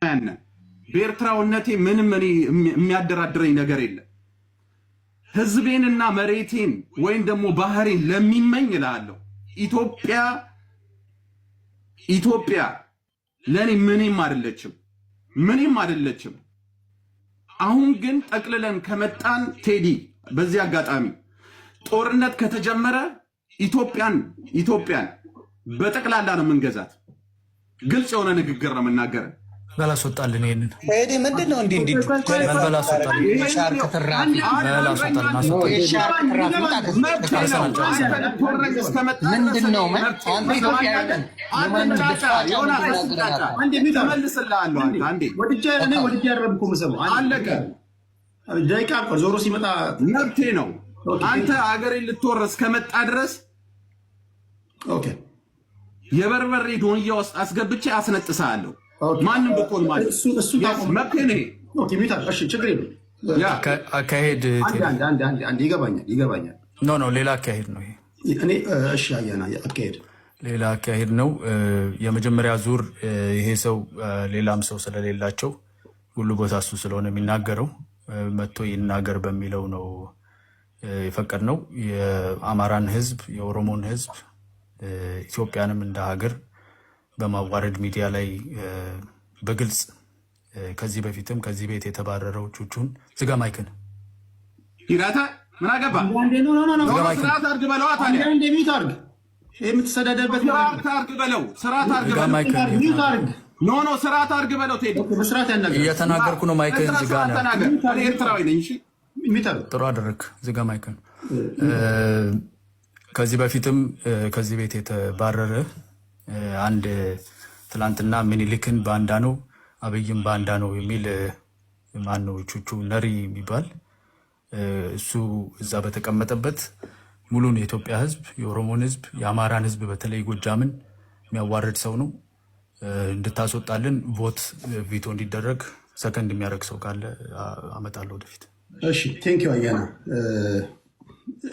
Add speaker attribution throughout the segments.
Speaker 1: ነን። በኤርትራውነቴ ምንም እኔ የሚያደራድረኝ ነገር የለም። ህዝቤንና መሬቴን ወይም ደግሞ ባህሬን ለሚመኝ እላለሁ፣ ኢትዮጵያ ኢትዮጵያ ለእኔ ምንም አይደለችም፣ ምንም አይደለችም። አሁን ግን ጠቅልለን ከመጣን ቴዲ፣ በዚህ አጋጣሚ ጦርነት ከተጀመረ ኢትዮጵያን በጠቅላላ ነው የምንገዛት። ግልጽ የሆነ ንግግር ነው የምናገረ።
Speaker 2: በል አስወጣልን። ይሄንን
Speaker 3: ቴዲ ምንድን ነው እንዲህ እንዲህ
Speaker 2: በል አስወጣልን።
Speaker 3: የሻርክ ትራፊ
Speaker 2: በል አስወጣልን። አስወጣልን።
Speaker 3: የሻርክ ትራፊ ውጣ ከዚህ።
Speaker 2: ጨርሰናል፣ ጨርሰናል።
Speaker 3: ምንድን ነው አንተ ኢትዮጵያዊ ነህ። የማንም ድፋጫ
Speaker 1: እመልስልሃለሁ። አንዴ
Speaker 4: ወድጄ እኔ ወድጄ አይደለም እኮ የምሰማው።
Speaker 1: አለቀ።
Speaker 4: ደቂቃ እኮ ዞሮ ሲመጣ
Speaker 1: መብቴ ነው። አንተ አገሬን ልትወር እስከመጣ ድረስ የበርበሬ ዶንያ ውስጥ አስገብቼ አስነጥሳለሁ። ማንም ብኮን ማለት
Speaker 4: እሱ
Speaker 1: መብቴ ነው።
Speaker 4: Okay፣ mute አድርግ። እሺ፣ ችግር የለም።
Speaker 2: አካሄድ
Speaker 4: አንድ አንድ አንድ አንድ ይገባኛል፣ ይገባኛል።
Speaker 2: No, no፣ ሌላ አካሄድ ነው ይሄ።
Speaker 4: እኔ እሺ፣ አያና አካሄድ
Speaker 2: ሌላ አካሄድ ነው። የመጀመሪያ ዙር ይሄ ሰው ሌላም ሰው ስለሌላቸው ሁሉ ቦታ እሱ ስለሆነ የሚናገረው መጥቶ ይናገር በሚለው ነው የፈቀድነው። የአማራን ሕዝብ፣ የኦሮሞን ሕዝብ፣ ኢትዮጵያንም እንደ ሀገር በማዋረድ ሚዲያ ላይ በግልጽ ከዚህ በፊትም ከዚህ ቤት የተባረረው ቹቹን ዝጋ mic ን።
Speaker 1: ሂራታ ምን አገባ?
Speaker 2: ዝጋ mic ን።
Speaker 1: ስርዓት አድርግ በለዋ ታዲያ።
Speaker 4: አንዴ mute አድርግ። የምትሰዳደበት
Speaker 1: ስርዓት አድርግ በለው። ስርዓት አድርግ
Speaker 2: ዝጋ
Speaker 1: በለው።
Speaker 2: mic ን።
Speaker 4: mute አድርግ።
Speaker 1: No, no፣ ስርዓት አድርግ በለው ቴዲ።
Speaker 4: በስርዓት ያናገር።
Speaker 2: እየተናገርኩ ነው። mic ን ዝጋ
Speaker 1: ስርዓት
Speaker 2: ነው።
Speaker 1: ተናገር። እኔ ኤርትራዊ ነኝ። እሺ።
Speaker 4: Mute አድርግ።
Speaker 2: ጥሩ አደረግ። ዝጋ mic ን። ከዚህ በፊትም ከዚህ ቤት የተባረረ አንድ ትላንትና ምኒልክን ባንዳ ነው፣ አብይም ባንዳ ነው የሚል ማን ነው ቹቹ ነሪ የሚባል እሱ እዛ በተቀመጠበት ሙሉን የኢትዮጵያ ሕዝብ፣ የኦሮሞን ሕዝብ፣ የአማራን ሕዝብ፣ በተለይ ጎጃምን የሚያዋርድ ሰው ነው። እንድታስወጣልን vote veto እንዲደረግ ሰከንድ የሚያደርግ ሰው ካለ አመጣለሁ ወደፊት።
Speaker 4: እሺ፣ thank you አያና።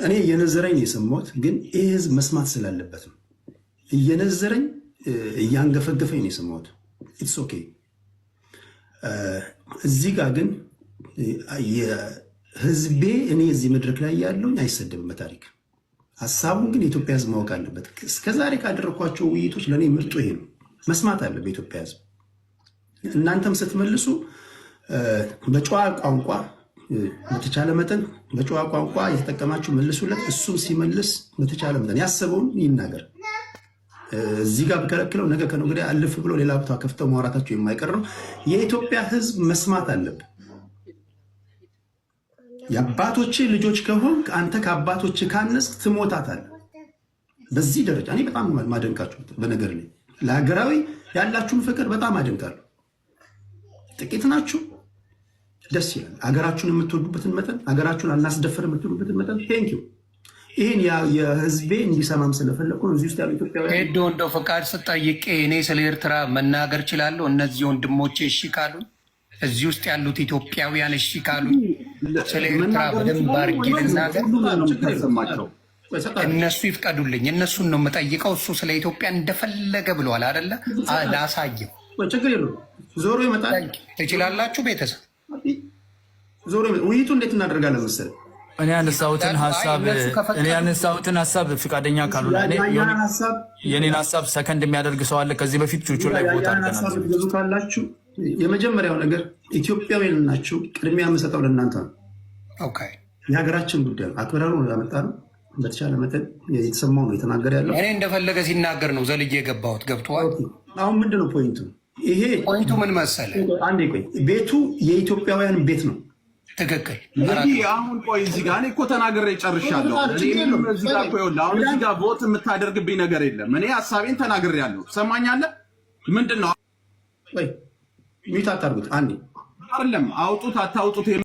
Speaker 4: እኔ እየነዘረኝ ነው የሰማሁት፣ ግን ይህ ህዝብ መስማት ስላለበት ነው። እየነዘረኝ እያንገፈገፈኝ ነው የሰማሁት። It's okay። እዚህ ጋር ግን ህዝቤ እኔ እዚህ መድረክ ላይ ያለውኝ አይሰደብም በታሪክ። ሀሳቡን ግን የኢትዮጵያ ህዝብ ማወቅ አለበት። እስከዛሬ ካደረግኳቸው ውይይቶች ለእኔ ምርጡ ይሄ ነው። መስማት አለበት የኢትዮጵያ ህዝብ። እናንተም ስትመልሱ በጨዋ ቋንቋ፣ በተቻለ መጠን በጨዋ ቋንቋ የተጠቀማችሁ መልሱለት። እሱም ሲመልስ በተቻለ መጠን ያሰበውን ይናገር። እዚህ ጋር ብከለክለው ነገ ከነገ ወዲያ አልፍ ብሎ ሌላ ቦታ ከፍተው ማውራታቸው የማይቀር ነው። የኢትዮጵያ ህዝብ መስማት አለብን። የአባቶች ልጆች ከሆንክ፣ አንተ ከአባቶች ካነስክ ትሞታታለህ። በዚህ ደረጃ እኔ በጣም ማደንቃችሁ በነገር ላይ ለሀገራዊ ያላችሁን ፍቅር በጣም አደንቃለሁ። ጥቂት ናችሁ፣ ደስ ይላል። ሀገራችሁን የምትወዱበትን መጠን፣ ሀገራችሁን አናስደፍር የምትሉበትን መጠን thank you። ይህን የህዝቤ እንዲሰማም ስለፈለኩ ነው። እዚህ ውስጥ ያሉ ኢትዮጵያውያን
Speaker 3: ሄዶ እንደው ፈቃድ ስጠይቄ እኔ ስለ ኤርትራ መናገር እችላለሁ። እነዚህ ወንድሞቼ እሺ ካሉኝ፣ እዚህ ውስጥ ያሉት ኢትዮጵያውያን እሺ ካሉኝ ስለ ኤርትራ በደንብ አድርጌ ልናገር።
Speaker 1: ሰማቸው።
Speaker 3: እነሱ ይፍቀዱልኝ። እነሱን ነው የምጠይቀው። እሱ ስለ ኢትዮጵያ እንደፈለገ ብሏል አይደለ? ላሳየው።
Speaker 4: ችግር የለውም። ዞሮ ይመጣል።
Speaker 3: ትችላላችሁ ቤተሰብ።
Speaker 4: ዞሮ ይመጣል። ውይይቱ እንዴት እናደርጋለን መሰለህ?
Speaker 2: እኔ ያነሳሁትን ሀሳብ ፍቃደኛ ካልሆነ የኔን ሀሳብ ሰከንድ የሚያደርግ ሰው አለ። ከዚህ በፊት ቹቹ ላይ vote
Speaker 4: ሀሳብ ገዙ ካላችሁ የመጀመሪያው ነገር ኢትዮጵያውያን ናችሁ። ቅድሚያ የምሰጠው ለእናንተ ነው። የሀገራችን ጉዳይ ነው። አክብረሩ ያመጣ ነው። በተቻለ መጠን የተሰማው ነው የተናገረ ያለው።
Speaker 3: እኔ እንደፈለገ ሲናገር ነው ዘልዬ የገባሁት። ገብቶሃል?
Speaker 4: አሁን ምንድን ነው point ኡ? ይሄ
Speaker 3: Point ኡ ምን መሰለ?
Speaker 4: አንዴ ቆይ። ቤቱ የኢትዮጵያውያን ቤት ነው።
Speaker 3: ትክክል።
Speaker 1: አሁን ቆይ፣ እዚህ ጋር እኔ እኮ ተናግሬ ጨርሻለሁ። እዚህ ጋር እኮ ይኸውልህ፣ አሁን እዚህ ጋር vote የምታደርግብኝ ነገር የለም። እኔ ሀሳቤን ተናግሬያለሁ። ሰማኛለህ? ምንድን ነው
Speaker 4: ቆይ፣ mute አታርጉት አንዴ።
Speaker 1: አይደለም አውጡት አታውጡት።